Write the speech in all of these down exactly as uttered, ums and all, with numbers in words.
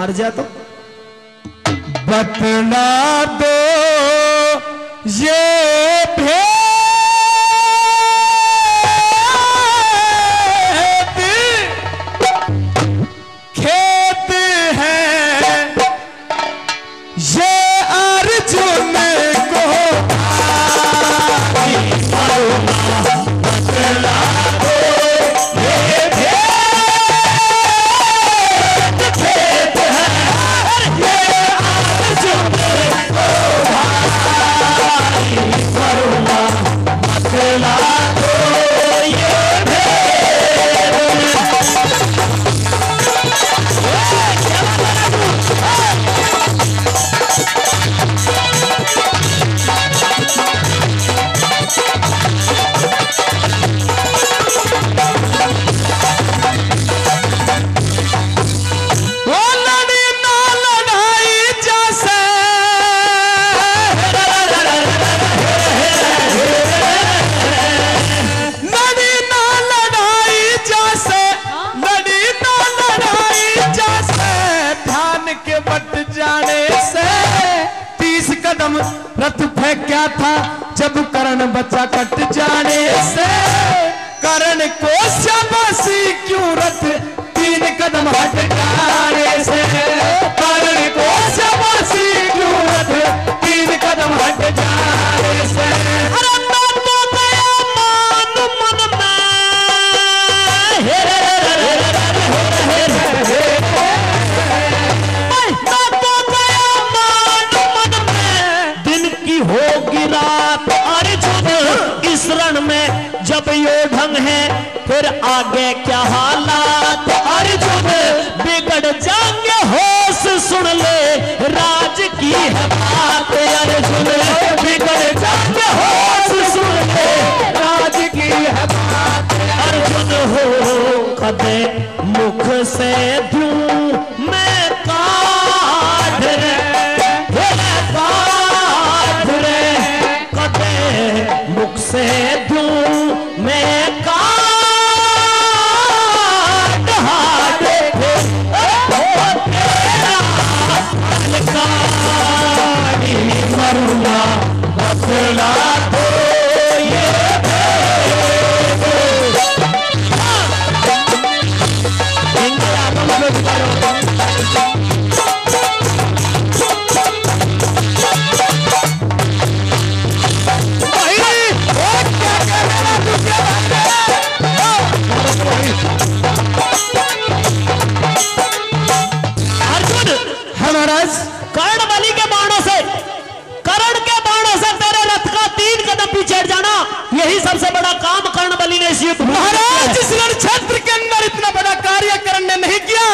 मर जा तो बतला दो ये भेद। खेत है ये अर्जुन को। लड़ी ना लड़ाई जैसे, लड़ी ना लड़ाई जैसे, ध्यान के बट जाने से। तीस कदम रथ फेंक्या था जब कर्ण बचा कट जाने से। कर्ण को शाबाशी क्यों रथ तीन कदम हट जाने से, कारण को शाबाशी क्यों रथ तीन कदम हट जाने से। अरे मैं तो गया मान मन में, हे रे रे रे रे रे रे रे रे। मैं तो गया मान मन में, दिन की होगी रात अर्जुन, इस रण में जब यो ढंग है, फिर आगे क्या हालात अर्जुन, बिगड़ जाएंगे होश सुन ले राज की है बात अर्जुन, बिगड़ जाएंगे होश सुन ले राज की है बात। अर्जुन हो कदे मुख से दूं मैं काढ़ रे, हे काढ़ रे, कदे मुख से दूं मैं काट हाथ। ओ तेरा हल्का नहीं मरूंगा, बतला दो ये भेद। अर्जुन, हाँ महाराज। कर्ण बलि के बाणों से, कर्ण के बाणों से तेरे रथ का तीन कदम पीछे हट जाना, यही सबसे बड़ा काम कर्ण बलि ने इस युद्ध में किया है। महाराज, इस रण क्षेत्र के अंदर इतना बड़ा कार्य कर्ण ने नहीं किया,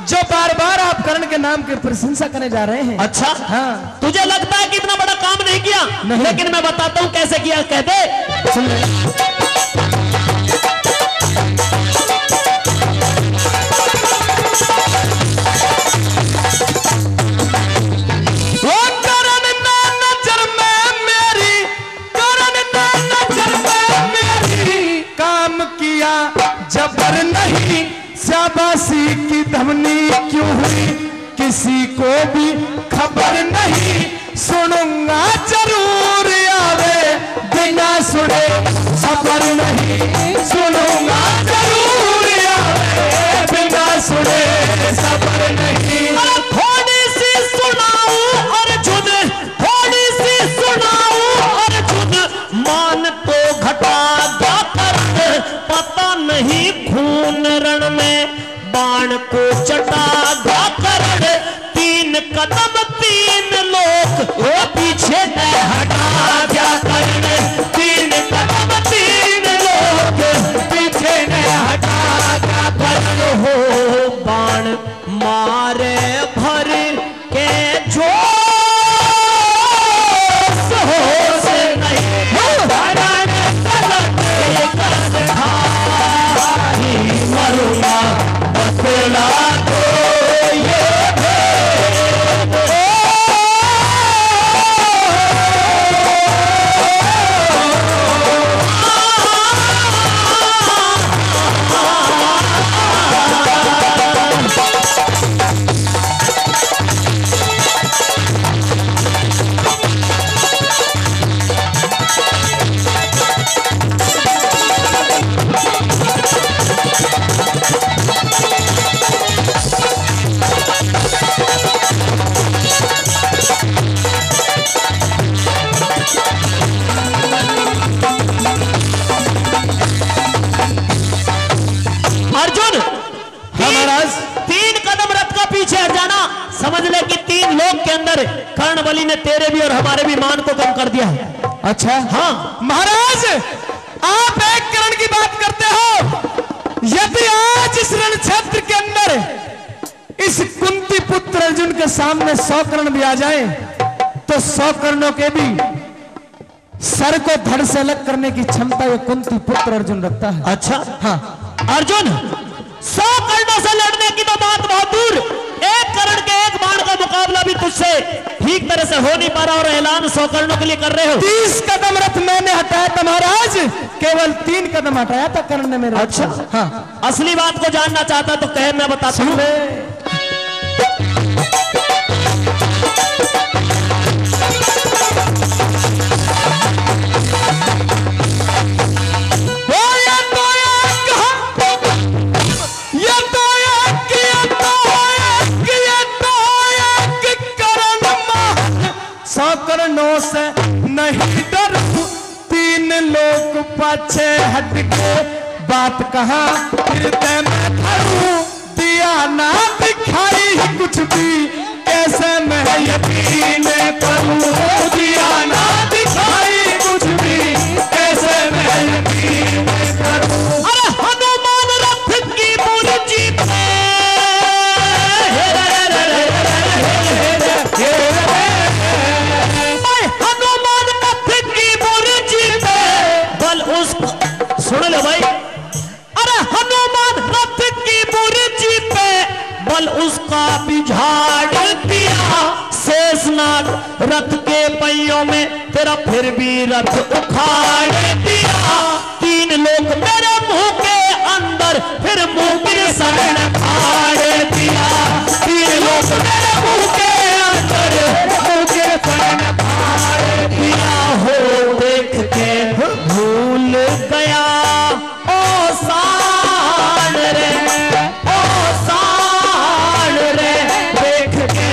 जो बार बार आप कर्ण के नाम की प्रशंसा करने जा रहे हैं। अच्छा? हाँ। तुझे लगता है कि इतना बड़ा काम नहीं किया? नहीं। लेकिन मैं बताता हूँ कैसे किया, कहते। सुन ले। वो कर्ण ने नजर में मेरी, कर्ण ने नजर में मेरी काम किया जबर नहीं, शाबाशी की धमनी क्यों हुई किसी को भी खबर नहीं, सुनूंगा जरूर आवे बिना सुने सबर नहीं, सुनूंगा जरूर आवे बिना सुने सबर नहीं। अरे थोड़ी सी सुनाऊं अर्जुन, थोड़ी सी सुनाऊं अर्जुन, मान तो घटा गया कर्ण, पता नहीं खून रण में बाण को चटा गया कर्ण। तीन कदम तीन लोक, ओ पीछे न हटा गया कर्ण। तीन कदम तीन लोक, पीछे न हटा गया कर्ण। हो बाण मारे भर के जोश होश नहीं, धरण तलक कर खाई मरूंगा, बतला दो ये भेद। कर्ण बलि ने तेरे भी और हमारे भी मान को कम कर दिया है। अच्छा। हाँ। महाराज, आप एक कर्ण की बात करते हो, यदि आज इस रण क्षेत्र के अंदर इस कुंती पुत्र अर्जुन के सामने सौ कर्ण भी आ जाए, तो सौ कर्णों के भी सर को धड़ से अलग करने की क्षमता ये कुंती पुत्र अर्जुन रखता है। अच्छा। हाँ। अर्जुन, सौ कर्णों से लड़ने की तो बात बहुत दूर, एक कर्ण के एक बाण का मुकाबला भी तुझसे ठीक तरह से हो नहीं पा रहा और ऐलान सौ कर्णों के लिए कर रहे हो। तीस कदम रथ मैंने हटाया था महाराज, केवल तीन कदम हटाया था कर्ण ने मेरे। अच्छा। हाँ। असली बात को जानना चाहता तो कह, मैं बताता हूँ। सौ कर्णों से नहीं डरूं, तीन लोक पाछे हट के बात कहा, फिर तै मैं धरूं। दिया ना दिखाई कुछ भी, कैसे मैं यकीन करूं? दिया ना दिखाई कुछ भी, कैसे मैं यकीन करूं? अरे हनुमान रथ की बुर्जी पे, हनुमान रथ की बुर्जी पे बल उस, सुन लो भाई, अरे हनुमान रथ की बुर्जी पे बल उसका बिझाड़ दिया। शेषनाग रथ के पहियों में तेरा फिर भी रथ उखाड़ दिया। तीन लोक मेरे मुंह के अंदर फिर मुंह के सरण फाड़ दिया। तीन लोक मेरे मुंह के अंदर मुंह के सरण फाड़ दिया। हो देख के भूल गया ओ साण रे, ओ साण रे, देख के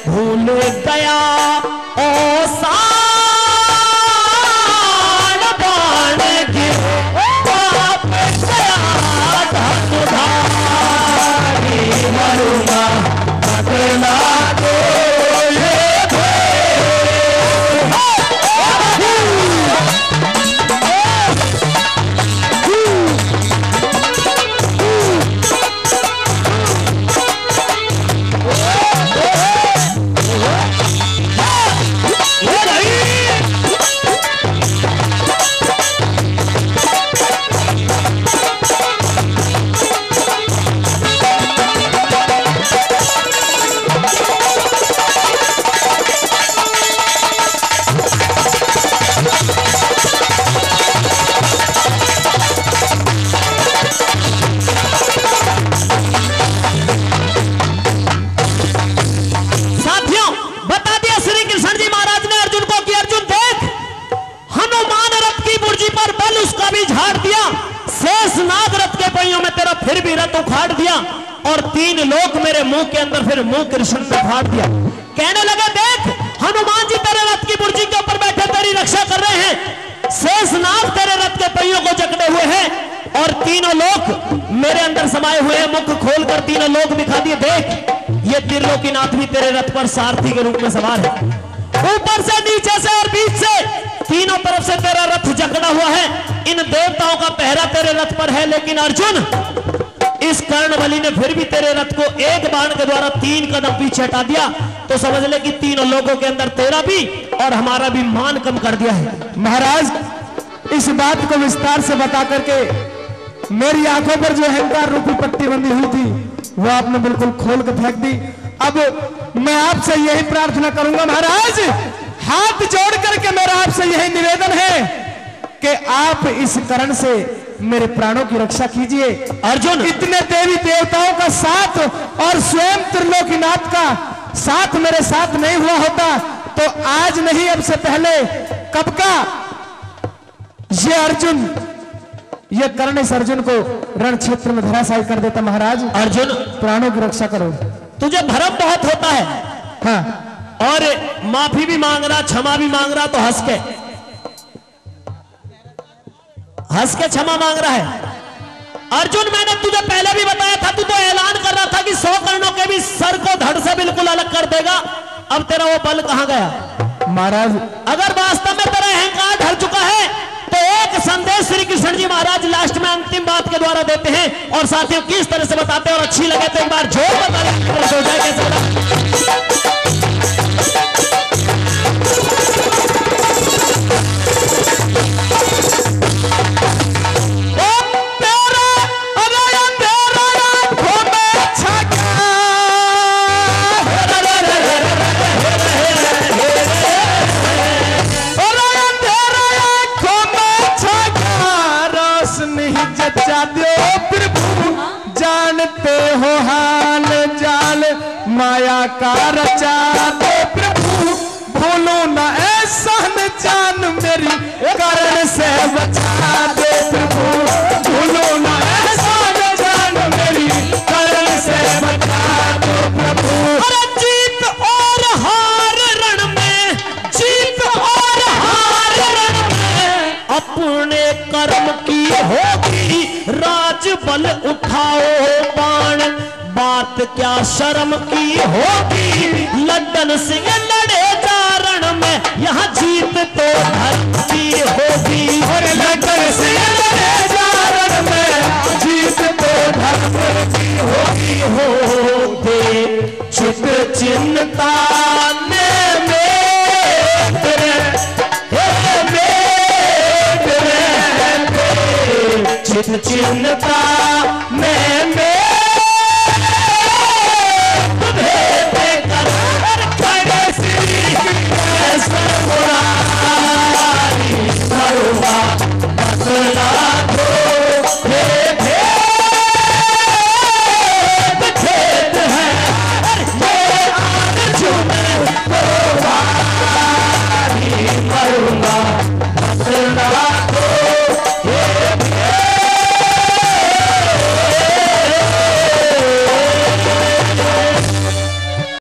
भूल गया ओ साण। बाण गिरो बाप गया धनुधारी, मरूंगा पकड़ना तो ये साथियों, बता दिया श्री कृष्ण जी महाराज ने अर्जुन को कि अर्जुन देख, हनुमान रथ की बुर्जी पर बल उसका भी झाड़ दिया, शेष नाग रथ के पहियों में तेरा फिर भी रथ उखाड़ दिया और तीन लोक मेरे मुंह के अंदर फिर मुंह कृष्ण ने फाड़ दिया। कहने लगे, देख, हनुमान जी तेरे रथ की बुर्जी के ऊपर बैठे तेरी रक्षा कर रहे हैं, शेष नाग तेरे रथ के पहियों को जकड़े हुए हैं और तीनों लोक मेरे अंदर समाए हुए हैं। मुख खोलकर तीनों लोक दिखा दिए। देख, ये त्रिलोकीनाथ भी तेरे रथ पर सारथी के रूप में सवार है। ऊपर से, नीचे से और बीच से, तीनों तरफ से तेरा रथ जकड़ा हुआ है। इन देवताओं का पहरा तेरे रथ पर है, लेकिन अर्जुन, इस कर्ण बलि ने फिर भी तेरे रथ को एक बाण के द्वारा तीन कदम पीछे हटा दिया, तो समझ ले कि तीनों लोगों के अंदर तेरा भी और हमारा भी मान कम कर दिया है। महाराज, इस बात को विस्तार से बता करके मेरी आंखों पर जो अहंकार रूपी पट्टी बंधी हुई थी, वो आपने बिल्कुल खोल के फेंक दी। अब मैं आपसे यही प्रार्थना करूंगा महाराज, हाथ जोड़ करके मेरा आपसे यही निवेदन है कि आप इस कर्ण से मेरे प्राणों की रक्षा कीजिए। अर्जुन, इतने देवी देवताओं का साथ और स्वयं त्रिलोकीनाथ का साथ मेरे साथ नहीं हुआ होता तो आज नहीं, अब से पहले कब का ये अर्जुन, ये कर्ण इस अर्जुन को रण क्षेत्र में धराशायी कर देता महाराज। अर्जुन, प्राणों की रक्षा करो। तुझे भ्रम बहुत होता है। हाँ। और माफी भी मांग रहा, क्षमा भी मांग रहा, तो हंस के, हंस के क्षमा मांग रहा है। अर्जुन, मैंने तुझे पहले भी बताया था, तू तो ऐलान कर रहा था कि सौ कर्णों के भी सर को धड़ से बिल्कुल अलग कर देगा। अब तेरा वो बल कहाँ गया? महाराज, अगर वास्तव में तेरा अहंकार ढल चुका है, तो एक संदेश श्री कृष्ण जी महाराज लास्ट में अंतिम बात के द्वारा देते हैं। और साथियों, किस तरह से बताते हैं, और अच्छी लगे तो एक बार जोर बजा दे, जय कैसे लगा? ओ तेरा, अरे अंधेरा आंखों में छा गया। अरे अंधेरा आंखों में छा गया। रोशनी जचा दो प्रभु, जानते हो हाल जाल, माया का रचा दो प्रभु। भूलो ना एहसान जान मेरी, करण से बचा दो प्रभु। भूलो ना एहसान जान मेरी, करण से बचा दो प्रभु। अरे जीत और हार रण में, जीत और हार रण में, अपने कर्म की होगी राजबल उठाओ बाण। बात क्या शर्म की होगी, लड्डन सिंह लड़े जा रण में, यहाँ जीत तो धर्म की होगी। और लड्डन सिंह लड़े जा रण में, जीत तो धर्म की होगी। हो दे चित चिंता में मेरे, हे मेरे, चित चिंता में